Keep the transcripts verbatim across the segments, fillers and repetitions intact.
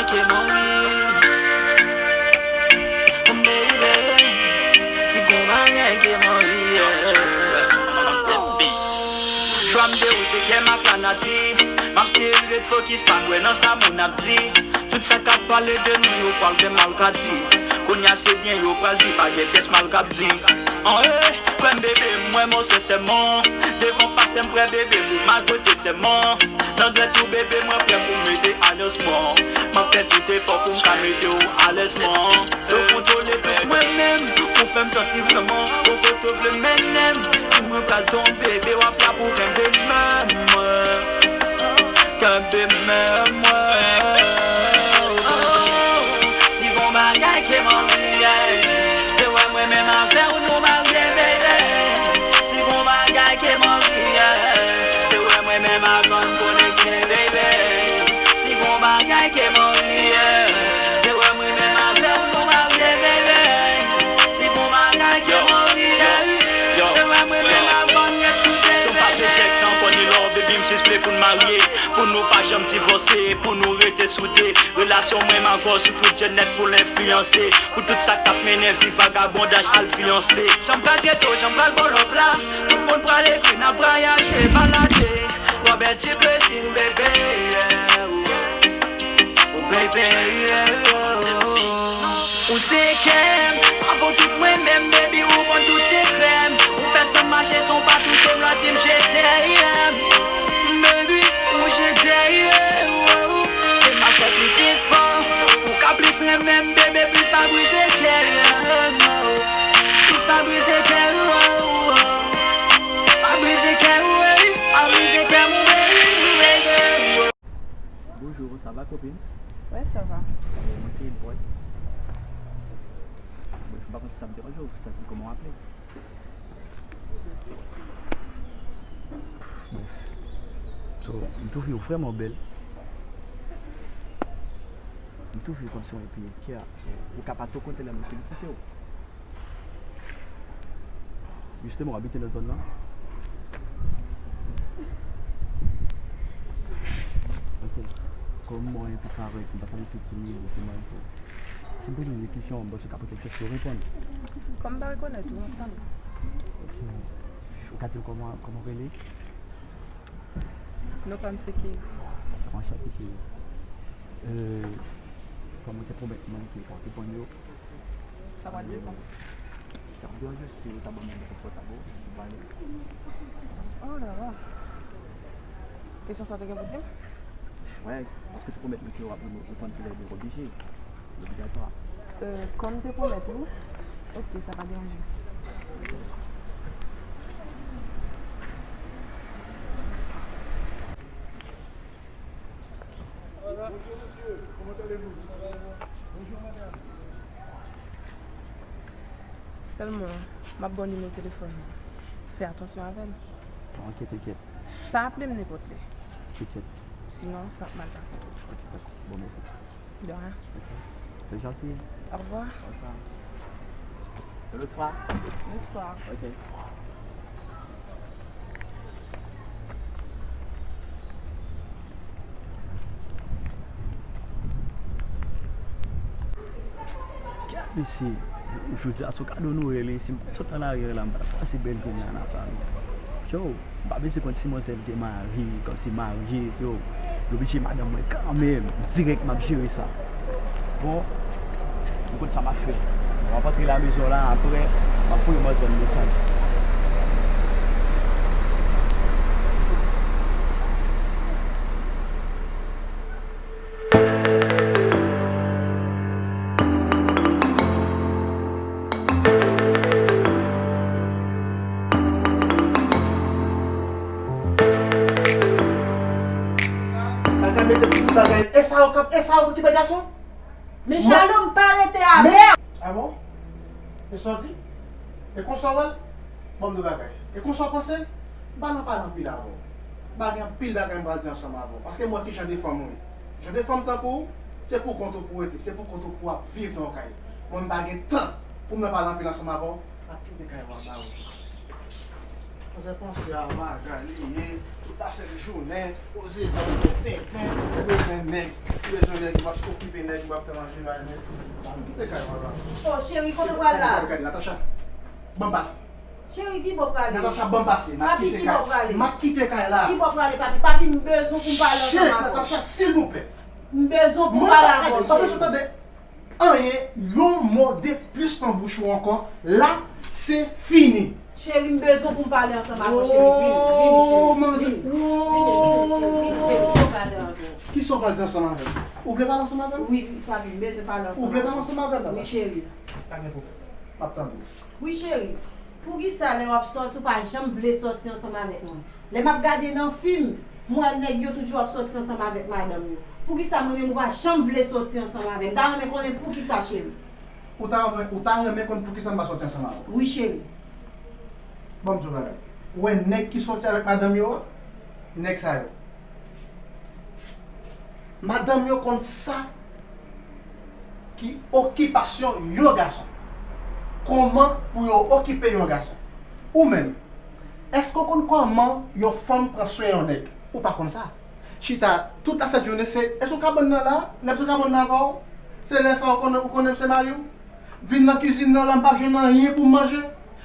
Ke mori, baby, si gon bagay ke mori, yeah. Trump de ou se kè m ak lanati. M ap still ret fokis, pa kwè nan sa moun ap di. Tout sa k ap pale de nou, yo pral fè malkadi. Kounye a se byen yo pral di, pa gen pyès mal k ap di. An, eh, kwè m, bebe, m wè mò sensèman. Devan pastè m prè, bebe, pou m al prete sèman. Nan dwèt ou, bebe, mwen prè pou mete alyans mwen. M ap fè tout efò pou m ka mete w alèz mwen. Ou kontwole tout mwen menm, ou fè m santi vrèman. Ou kote w vle mennen m. Si mwen pral tonbe, bebe, w ap la pou kenbe men mwen. Kenbe men mwen. Si gon bagay ke m anvi, yeah. Se wè mwen menm avè w nou marye, baby. Si gon bagay ke m anvi, yeah. Se wè mwen menm avè w n konekte, baby. Si gon bagay ke m anvi, yeah. Se wè mwen menm avè w nou marye, baby. Si gon bagay ke m anvi, yeah. Se wè mwen menm avè w n ret sou, baby. Si w pa vle sèks ankò ni lò, baby, m jis vle pou n marye. Pou nou pa janm divòse, pou nou rete soude. Relasyon mwen m avè w sou tout jèn nèt pou l enfliyanse. Pou tout sa k ap mennen vi vagabondaj al fiyanse. Jan m pral trete w, jan m pral ba w love la. Tout moun pral ekri, n ap vwayaje, balade. Twò bèl ti blesing, bebe, yeah. Oh, baby, yeah. Ou se kè m, pa fè w tout mwen menm, baby, ou konn tout sekrè m. Ou fè san m mache san w pa touche m, lè w di m je t'aime. Baby, ou je t'aime. E m ap fè plis efò, ou ka plis renmen m, bebe, plis pa brize kè m. Plis pa brize kè m. Pa brize kè m, pa brize kè m, baby. Bonjour, ça va, copine? Ouais, ça va. Euh, mwen se Edward. Mwen pa konn si sa ap deranje w, si w ta di m kòman w aple. Bref. So, m twouve w vrèman bèl. M twouve w kòmsi w enpil kè. So, ou ka pa twò konte lè m felisite w. Jisteman, w abite nan zòn nan? Ok. Kòm mwen enpil kare, m pa t abitye timid, ou se mwen tou. Si m poze w de kesyon, m panse w ka pote kèk chans pou w reponn. Kòm m pa rekonèt ou, m ap tann ou. Ok. Ou ka di m kòman, kòman w rele? Non pa m se Kelly. Anchante, Kelly. Euh, kòm ou te pwomèt mwen ke w ap reponn yo, Sa pral depann. Sa ap deranje w si ou ta ban mwen yon konfòtab ou pale? Oh la la. Kesyon sa w te gen pou di m? Wè, paske w te pwomèt mwen ke w ap reponn pou lè de oblije, obligatwa. Euh, kòm m te pwomèt ou, ok, sa pa deranje. Sèlman, m ap ba w nimewo telefòn mwen. Fè atansyon avè l. Ok, t'inquiète. Pa aple m nenpòt lè. T'inquiète. Sinon, sa ap mal pase tou. Ok, dakò. Bon, mèsi. De rien. Ok. C'est gentil. Au revoir. Au revoir. Une autre fois. Une autre fois. Ok. Gad mesye, jodi a se yon kado Nwèl wi, si m pa t sot nan lari a la, m pa t ap pase bèl jounen an sa non. Yo, m pa bezwen konn si manzèl gen mari, kòmsi marye, yo, l oblije madanm mwen kanmenm, dirèk m ap jere sa. Bon, m konn sa m ap fè. M ap antre la mezon la, apre, m ap voye manzè m desann. Bagay mete tout bagay. E sa yo k ap, e sa yo okipe gason? Men Shalom pa rete avè. Ah bon? E sa w di? E konsa w wè l? Ban m de bagay. E konsa w panse l? M pa nan pale anpil avè w. M pa gen anpil bagay m pral di ansanm avè w. Paske m wè ki jan de fanm ou ye. Jan de fanm tankou w, se pou kont ou pou w rete, se pou kont ou pou w ap viv nan yon kay. Mwen m pa gen tan pou m nan pale anpil ansanm avè w. M ap kite kay ou a ba ou. Manzè panse a bagay li ye, li pase l jounen, o zeze, li fè tenten, li bezwen nèg, li bezwen nèg ki ap okipe nèg, ki ap fè manje bay nèg. Ban m kite kay la, papa. Oh, cheri, kote w pral la? Gade, gade, Natacha, ban m pase. Cheri, ki bò w prale? Natacha, ban m pase. M ap kite kay. Papi, ki bò w prale? M ap kite kay la. Ki bò w prale, papi? Papi, m bezwen pou m pale ansanm avè w. Natacha, silvouplè. M bezwen pou m pale avè w, cheri. Mwen pa bezwen tande anyen, yon mo de plis nan bouch ou ankò, la, se fini. Cheri, m bezwen pou m pale ansanm avè w, cheri. Vini, vini, cheri. Oh, manzè. Vini, vini, cheri. Vini, cheri, m bezwen pale avè w. Kisa w pral di ansanm avè m? Ou vle pale ansanm avè m? Wi, papi, m bezwen pale ansanm avè w. Ou vle pale ansanm avè m, Natacha? Wi, cheri. Pa gen pwoblèm. M ap tande w. Wi, cheri. Poukisa lè w ap sòti, ou pa janm vle sòti ansanm avèk mwen? Lè m ap gade nan fim, m wè nèg yo toujou ap sòti ansanm avèk madanm yo. Poukisa mwen menm ou pa janm vle sòti ansanm avè m? M ta renmen konnen poukisa, cheri. Ou ta renmen, ou ta renmen konn poukisa m pa sòti ansanm avè w? Wi, cheri. Ban m di w bagay. Ou wè nèg ki sòti avèk madanm yo a? Nèg sa yo. Madanm yo konn sa ki okipasyon yon gason. Kòman pou yo okipe yon gason. Ou menm, èske w konn kòman yon fanm pran swen yon nèg? Ou pa konn sa. Chita tout lasent jounen, se, èske w ka ban m nan la? Lè m sou ka ban m nan avè w? Se lè sa w konnen, ou konnen m se mari w? Vin nan kizin nan la, m p ap jwenn anyen pou m manje.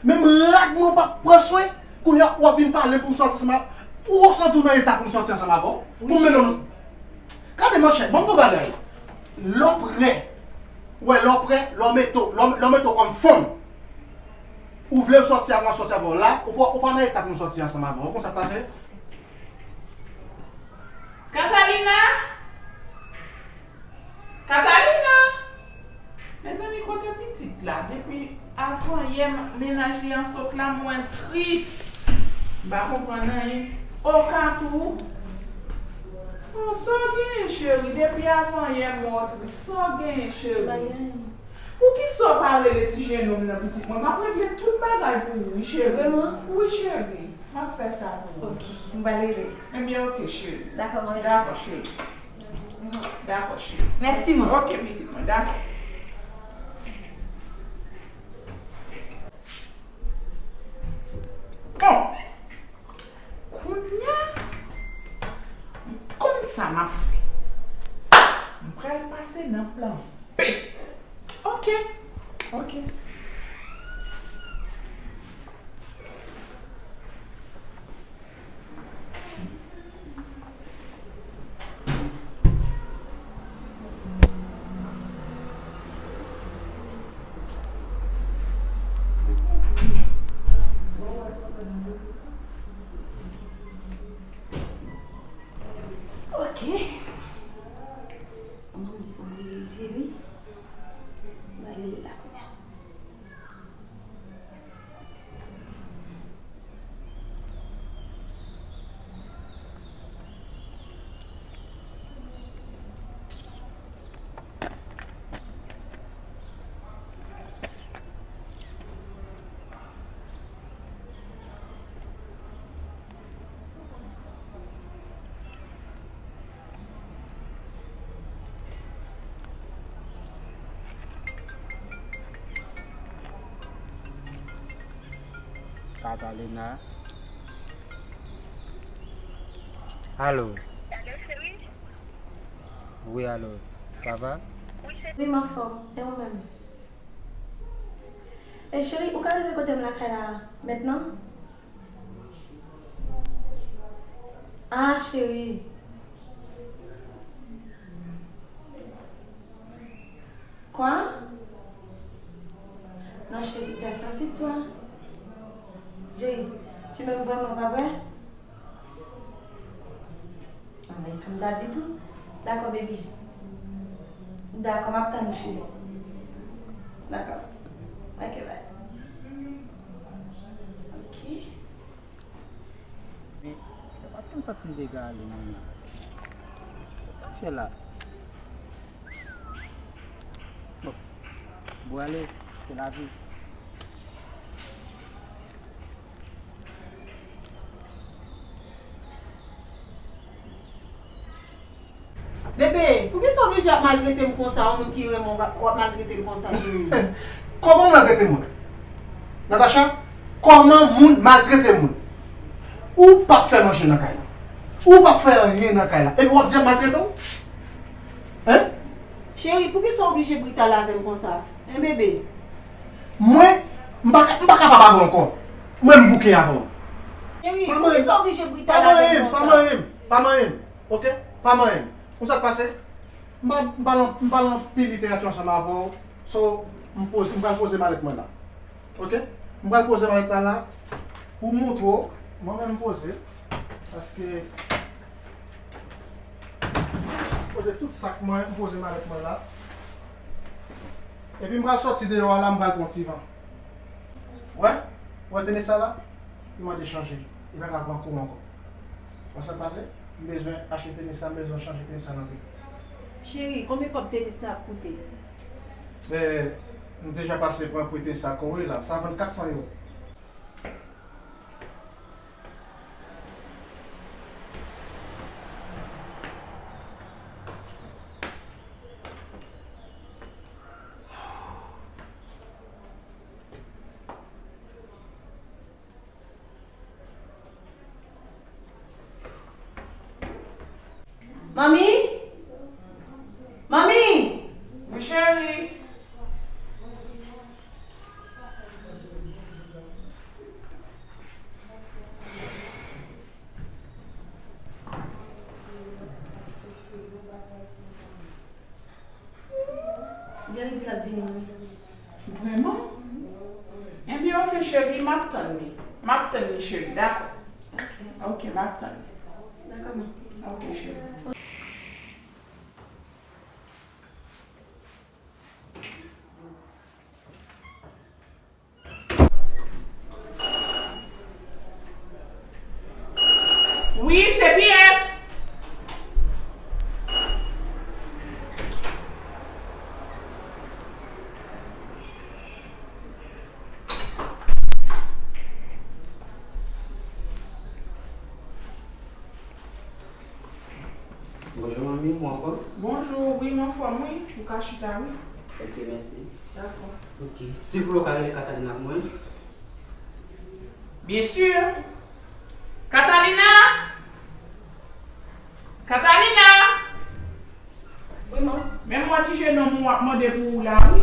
Menm rad mwen w p ap pran swen. Kounye a, w ap vin pale m pou m sòti ansanm avè w. Ou santi w nan eta pou m sòti ansanm avè w? Pou m mennen w nan. Gade, monchè, ban m di w bagay. Lè w prè, wè, lè w prè, lè w mete w, lè w, lè w mete w kòm fanm. Ou vle m sòti avè w, sòti avè w la, ou pa, ou pa nan eta pou m sòti ansanm avè w. Ou konn sa k pase? Catalina! Catalina! Mezanmi, kote pitit la? Depi avanyè m, mennaj li an sot la, mwen tris. M pa konprann anyen. O, Katou! O, sa w genyen, cheri? Depi avanyè m wè w tris. Sa w genyen, cheri? M pa gen anyen. Poukisa w pa rele ti jenòm nan, pitit mwen? M ap regle tout bagay pou ou, wi, cheri. Vrèman? Wi, cheri. M ap fè sa pou ou. Ok, m pral rele l. Ebyen, ok, cheri. Dakò, manmi. Dakò, cheri. Dakò, cheri. Mèsi, man. Ok, pitit mwen, dakò. Bon, kounye a, m konn sa m ap fè. M pral pase nan plan B. Ok, ok. Ok. Manman m di pou m rele Jerry. M al rele l la kounye a. Catalina. Alo. Alo, cheri? Wi, alo. Sa va? Wi, cheri. Wi, m anfòm. E ou menm? E cheri, ou ka rive kote m lakay la mentnan? Ah, cheri. Kwa? Non, cheri, t'es sensible, toi. Jerry, tu m'aimes vraiment, pa vre? Ah, men sa m ta di tou. Dakò, baby. Dakò, m ap tann ou, cheri. Dakò. Ok, bye. Ok. Men, se paske m santi m dega ale, mwen menm. Sa m fè la? Bon, bon, ale, se lavi. Bebe, poukisa w oblije ap maltrete m konsa, yon moun ki renmen w, w ap maltrete l konsa, cheri? Kòman w maltrete moun? Natacha, kòman moun maltrete moun? Ou p ap fè manje nan kay la. Ou p ap fè anyen nan kay la. Epi w ap di m maltrete w? Hein? Cheri, poukisa w oblije brital avè m konsa? Hein, bebe? Mwen, m pa ka, m pa kapab avè w ankò. Mwen, m bouke avè w. Cheri, poukisa w oblije brital avè m konsa? Pa manyen m, pa manyen m, pa manyen m. Ok? Pa manyen m. Ou sa k pase? M pa, m pa nan, m pa nan anpil literati ansanm avè w. So, m poze, m pral poze malèt mwen la. Ok? M pral poze malèt la la pou m montre w. Mwen menm m poze. Paske m poze tout sak mwen, m poze malèt mwen la. Epi m pral sòti deyò a la, m pral pran ti van. Wè? Wè tenis sa la? Li mande chanje. Li pa ka pran kou ankò. Wè sa k pase? M bezwen achte tenis sa, m bezwen chanje tenis sa nan pye. Cheri, konbyen kòb tenis la ap koute? Men, m deja pase pran pri tenis sa Corey la. Sa vann kat san ewo. Manmi? Manmi? Wi, cheri. Jerry di l ap vini, wi. Vrèman? Ebyen, ok, cheri, m ap tann li. M ap tann li, cheri, dakò? Ok. Ok, m ap tann li. Dakò, man. Ok, cheri. Wi, se P S. Bonjou, manmi, ou anfòm? Bonjou, wi, m anfòm, wi. Ou ka chita, wi. Ok, mèsi. Dakò. Ok. Silvouplè, ou ka rele Catalina pou mwen? Byen si. Catalina! Catalina! Wi, man. Men m wè ti jenòm ou ap mande pou ou la, wi.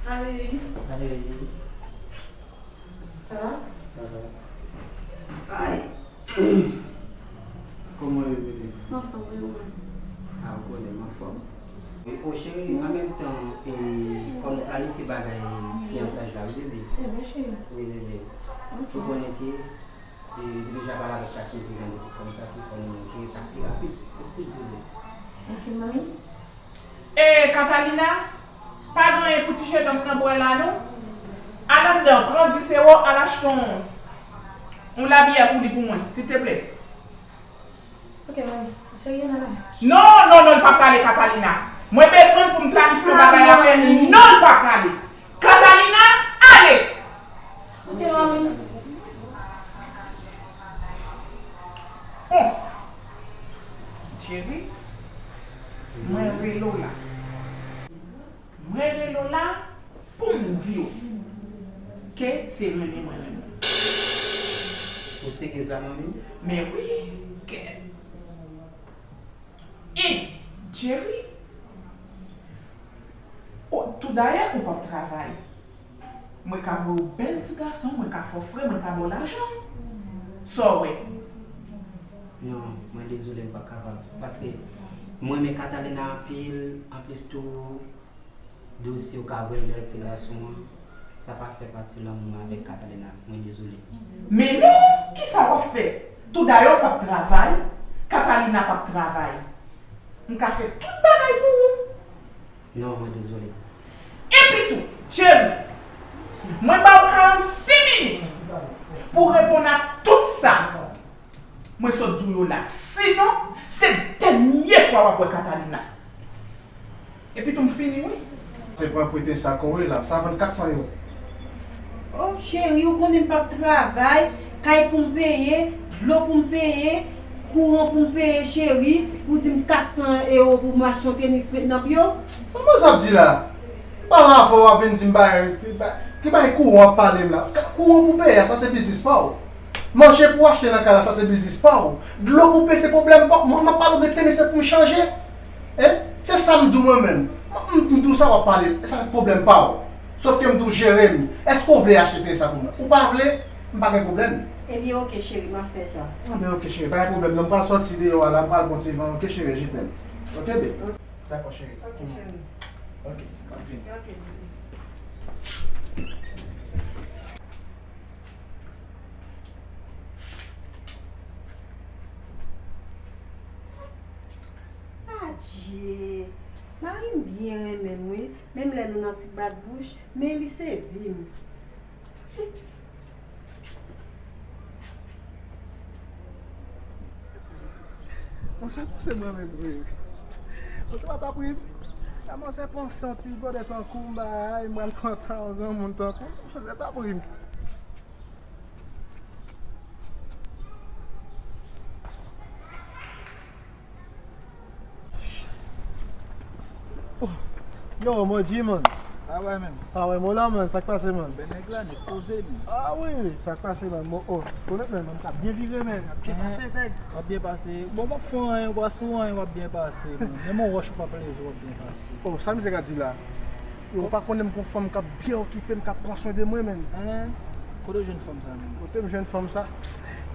Ay. Ay. Sa va? Sa va. Ay. Kòman w ye, bebe? M anfòm, wi, ou menm? A, ou konnen m anfòm. Wi, o cheri, an menm tan, e, fò nou planifye bagay fiyansaj la, wi, bebe. Ebyen, cheri. Wi, bebe. Ok. Ou konnen ke, e, nou deja pale avèk Kasim pou gade tout kòm sa, ke fò nou jere sa pi rapid posib, bebe. Ok, manmi. E, Catalina, pa gen anyen pou ti jenòm nan bwè la, non. Al anndan, pran dis ewo, al achte yon, yon labiyè pou li pou mwen, silteplè. Ok, manmi. Cheri, ann al. Non, non, non, li p ap prale, Catalina. Mwen bezwen l pou m planifye yon bagay avè li. Non, li p ap prale. Catalina, ale! Ok, manmi. Bon. Jerry, mwen rele w la. Mwen rele w la pou m di w ke se renmen mwen renmen w. Ou serye la, manmi? Men wi, kè. E, Jerry, o, toudayè, ou p ap travay. Mwen ka voye w bèl ti gason, mwen ka fè w fre, mwen ka ba w lajan. Sa w wè? Non, mwen dezole, m p ap kapab. Paske mwen renmen Catalina anpil, anplis tou, dosye w ka voye m lè ti gason an, sa pa fè pati lanmou mwen avèk Catalina. Mwen dezole. Men non, kisa w ap fè? Toudayè w p ap travay, Catalina p ap travay. M ka fè tout bagay pou ou. Non, mwen dezole. Epi tou, Jerry, mwen ba w karannsis minit pou w reponn a tout sa mwen sot di w yo la. Sinon, se dènye fwa w ap wè Catalina. Epi tou, m fini, wi. Se pran prete sa Corey la, sa vann kat san ewo. Oh, cheri, ou konnen m p ap travay, kay pou m peye, dlo pou m peye, kouran pou m peye, cheri, ou di m kat san ewo pou m achte yon tenis met nan pye w? Sa manzè ap di la? M pale avè w, w ap vin di m bagay, ki bagay kouran w ap pale m la? Ka-, kouran pou peye a, sa se biznis pa w. Manje pou w achte nan kay la, sa se biznis pa w. Dlo pou w peye, se pwoblèm pa w. Mwen, m ap pale w de tenis, se pou m chanje. Hein? Se sa m di w mwen menm. M, m, m di w sa w ap pale, sa se pwoblèm pa w. Sòf ke m di w jere m. Èske w vle achte tenis sa pou mwen? Ou pa vle, m pa gen pwoblèm. Ebyen, oke, cheri, m ap fè sa. Anben, oke, cheri, pa gen pwoblèm. Non, m pral sòti deyò a la, m pral pran ti van. Oke, cheri, je t'aime. Oke, babe? Dakò, cheri. Oke, cheri. Oke, m ap vini. Oke, baby. Adje! Mari m byen renmen m, wi. Menm lè nou nan ti bat bouch, men li se vi m. Bon, sa panse mwen menm vre. Bon, sa pa ta pri m. Kòmanse panse yon ti gòdè tankou m bay, m pral kontan yon granmoun tankou m. Bon, sa ta pri m. Oh. Yo, Modji, man. Sa va menm? Ah ouais, mon la, man, sa k pase, man? Ben, nèg la, nèg poze, man. Ah wi, wi, sa k pase, man? Bon, oh, konnen, man, man, m ka byen vire, man, m ap byen pase, nèg. W ap byen pase. Bon, m ap fè anyen, w ap sou anyen, w ap byen pase, man. Menm yon wòch ou p ap leve, w ap byen pase. Oh, sa misye ka di la? Yo, ou pa konnen m gon fanm k ap byen okipe m, k ap pran swen de mwen, man. Hein? Kote w jwenn fanm sa, man? Kote m jwenn fanm sa?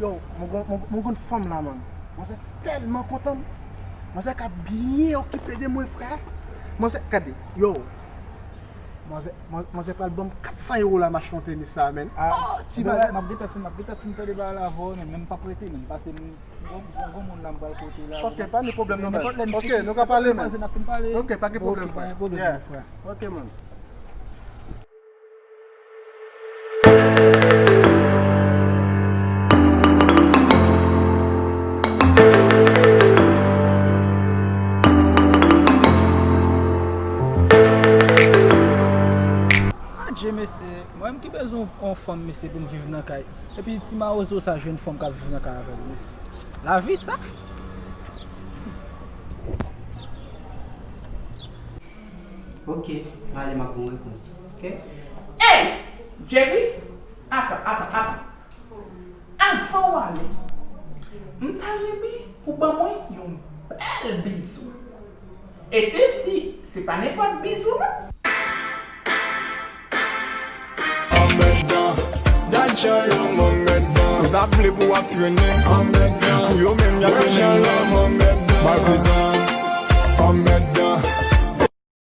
Yo, mwen gon, mwen, mwen gon fanm la, man. Manzè tèlman kontan m. Manzè ka byen okipe de mwen, frè. Manzè, gade, yo. Manzè, man- manzè pral ban m kat san ewo la, m achte yon tenis sa, man. Ah, oh, ti bagay. M ap gentan fin, m ap gentan fin tande bagay la avè w, man, men m p ap rete, man, pase m, gon, gon, gon moun la m pral kote la. Ok, pa ni pwoblèm non, baz. Ok, nou ka pale, man. N ap fin pale. Ok, pa gen pwoblèm, frè. Ok, pa gen pwoblèm, frè. Ok, man. Adje, mesye, mwen menm ki bezwen yon fanm, mesye, pou m viv nan kay. Epi ti mawozo sa jwenn fanm k ap viv nan kay avè l, mesye. Lavi sa? Ok, m ale, m ap ba w repons. Ok? Ey! Jerry! Atan, atan, atan. Avan w ale, m ta renmen ou ban mwen yon bèl bizou. E se si, se pa nenpòt bizou, non. Anmèdan, gad jan lanmò mèdan. Yo ta vle pou w ap trennen. Anmèdan, pou yo menm y ap trennen. Gad jan lanmò mèdan. Malpezan, anmèdan.